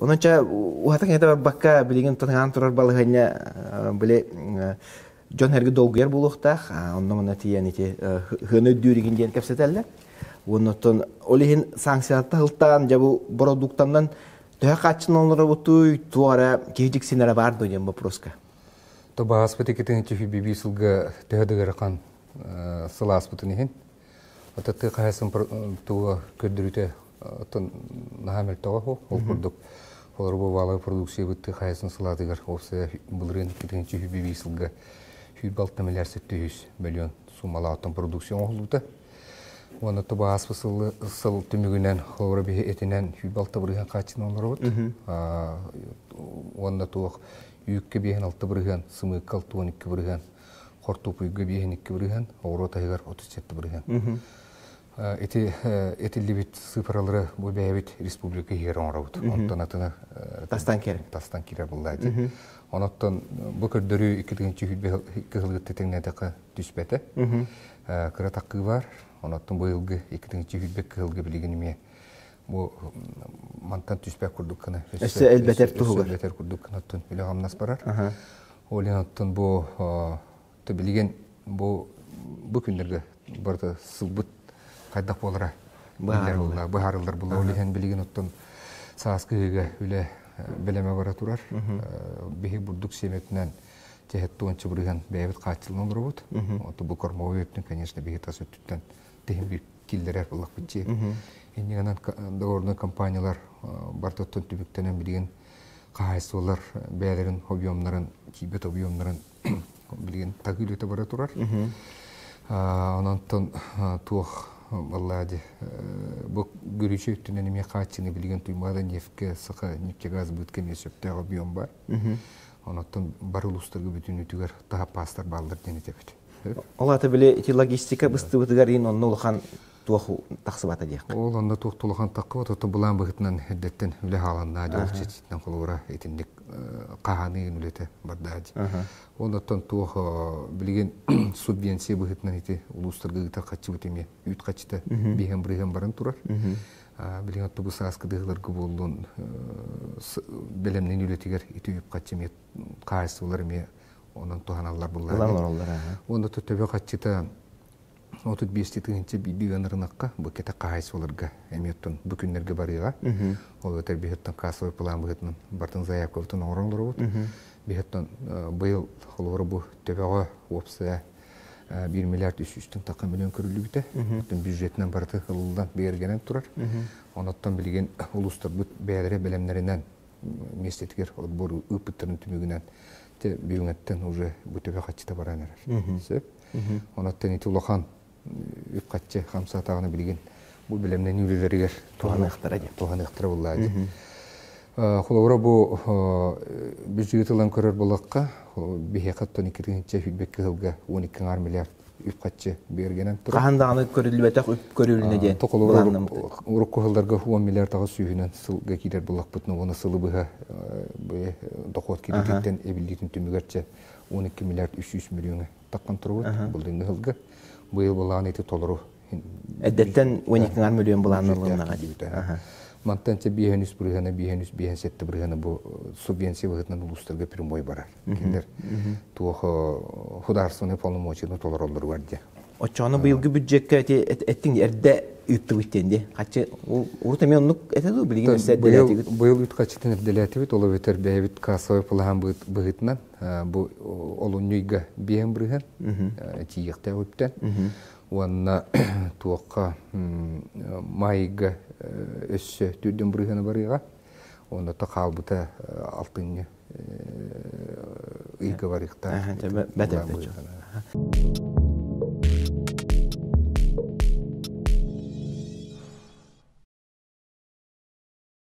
Онон ча уһата кэҥэтэ барбакка билигин тутаҥаан турар балаһыанньа били дьон эргэ долгуйар буолуохтаах. Онно манна тиийэн ити хыаны өйдүүр диэн кэпсэтэллэр. Уонна ол иһин санкциялартан сылтаан дьэ бу бородууктанан төһө хааччынан олоробутуй, туох эрэ киһи дьиксинэрэ баар дуо диэн вопроска. То бааспыт иккитин биби сылга төһө да ыарахан сылааспытын иһин Ата тыа хаһайсын туга көрдөрүүтэ оттон наһаа мөлтөҕө ол курдук олору бу баалай продукциябыт тыа хаһайсын сылаатыгар уопсайа былырыын 2025 сылга 106 миллиард 700 миллион суумалаах оттон продукция оҥоһуллубута. Уонна тобу ааспыт сыл, сыл түмүгүнэн холобура биһи этинэн 106 бырыһыан хааччынан олоробут. Уонна туох үүккэ 56 бырыһыан, сымыыкка 62 бырыһыан, хортуоппуйга 52 бырыһыан, оҕуруот аһыгар 37 бырыһыан. Ити этиллибит цифралары бу бэйэбит республика иһигэр оҥоробут. Онтон атына тастан киирэр. Тастан киирэр буллаа дии. Онон бу көрдөрүү 2022 сылгытта тэҥнээтэххэ түспэтэ. Кыра таккыы бар. Онон быйылгы 2022 сылга билигин эмиэ бу мантан түспэт курдук гына өссө элбэтэр туһугар элбэтэр курдук гына үлэ хамнас барар. Ол иһин оттон бу билигин бу бу күннэргэ барыта сылбыт хайдах буолара быһаарыллар буолла. Ол иһин билигин оттон сааскы ыһыыга үлэ бэлэмэ бара турар. Биһи бурдук сиэмэтинэн тэһэт туонча бырыһан бэйэбит хааччыллан олоробут. Оту бу кормовой өттүн, конечно, биһи тас өттүттэн тиһин бир киллэрэр буллахпытчы. Иннигэнэн договорной компаниялар бартоттон түбүктэнэн билигин хаһаайыстыбалар бэйэлэрин объемнарын, тиийбэт объемнарын билигин тагыы үлэтэ бара турар. Онон туох баллади бу гөрүчү өттүнэн эмиэ хааччыны билигин Туймаада нефтьке Саха нефтегаз бытка эмиэ сөптөөх объем бар. Онон бары улуустарга бүтүнүтүгэр таһаппаастар бааллар диэн этэбит. Ол ата били ити логистика быстыбытыгар иин онно улахан туох тахсыбата диэххэ. Ол онно туох улахан таххыбат, ото былаан быһытынан эрдэттэн үлэ хааланнаа дьол чичитинэн холобура итинник хаһааныын үлэтэ барда. Оннуттан туох билигин субвенция быһытынан ити улуустарга ыытар хаччыбыт эмиэ үүт хаччыта биһэн бырыһан баран турар. Билигин оттубу сааскы дыһыларга буоллун бэлэмнин үлэтигэр ити үп хаччы эмиэ хаһаайыстыбалар эмиэ онон туһаналлар буллар. Онно төбө хаччыта 35 тыһыынча биирдии ыанарынакка бу кэтэх хаһаайыстыбаларга эмиэ оттон бу күннэргэ барыаҕа. Ол өтөр биһиттэн кассовый план быһыытынан бартын заявкабытын оҥорон олоробут. Биһиттэн быйыл холобура бу төбөҕө уопсайа 1 миллиард 300 тахха миллион көрүллүбүтэ. Оттон бюджетинэн барыта ылыллан бигэргэнэн турар. Онон билигин улуустарбыт бэйэлэрэ бэлэмнэринэн миэстэтигэр отбор ыыппыттарын түмүгүнэн те бүгүҥэттэн уже бу төбө хаччыта баран эрэр. Сөп. Онон ити улахан үп-хаччы хамсаатаҕына билигин бу бэлэмнэнии үлэлэригэр туһаныахтара диэн. Туһаныахтара буоллаа дии. Холобура бу бюджет ылан көрөр буоллахха, биһиэхэ оттон 2 сүүрбэккэ сылга 12 миллиард үп-хаччы бигэргэнэн турар. Хаһан даҕаны көрүллүбэтэх үп көрүлүнэ диэн былааннаммыт. Урукку сылларга 10 миллиард аҕыс сүүһүнэн сылга киирэр буоллахпытына, уонна сылы быһа дохуот киириититтэн эбиллиитин түмүгэрчэ 12 миллиард 300 миллиоҥа таххан турбут былырыыҥҥы сылга. Быйыл былаан ити толору. Эддэттэн 12 миллион былааннылыннаҕа диибит. Мантан чэ 53 бырыһыана, 53 57 бырыһыана бу субвенция быһыытынан улуустарга прямой барар. Кинилэр туох художественный полномочияны толороллоругар диye. Оччоҕуна быйылгы бюджекка эти эттиң эрдэ ыыттыбыт диэн дии. Хаччы урут эмиэ оннук этэ дуу билигин өссө эрдэлээтибит. Быйыл үт хаччытын эрдэлээтибит, ол эбэтэр бэйэбит кассовый план быһыытынан бу олунньуйга биэһин бырыһан тиийиэхтээх үптэн уонна туохха майга өссө түрдүн бырыһыаны барыаҕа уонна то хаалбыта алтынньы ыйга барыахтаах. Бэт.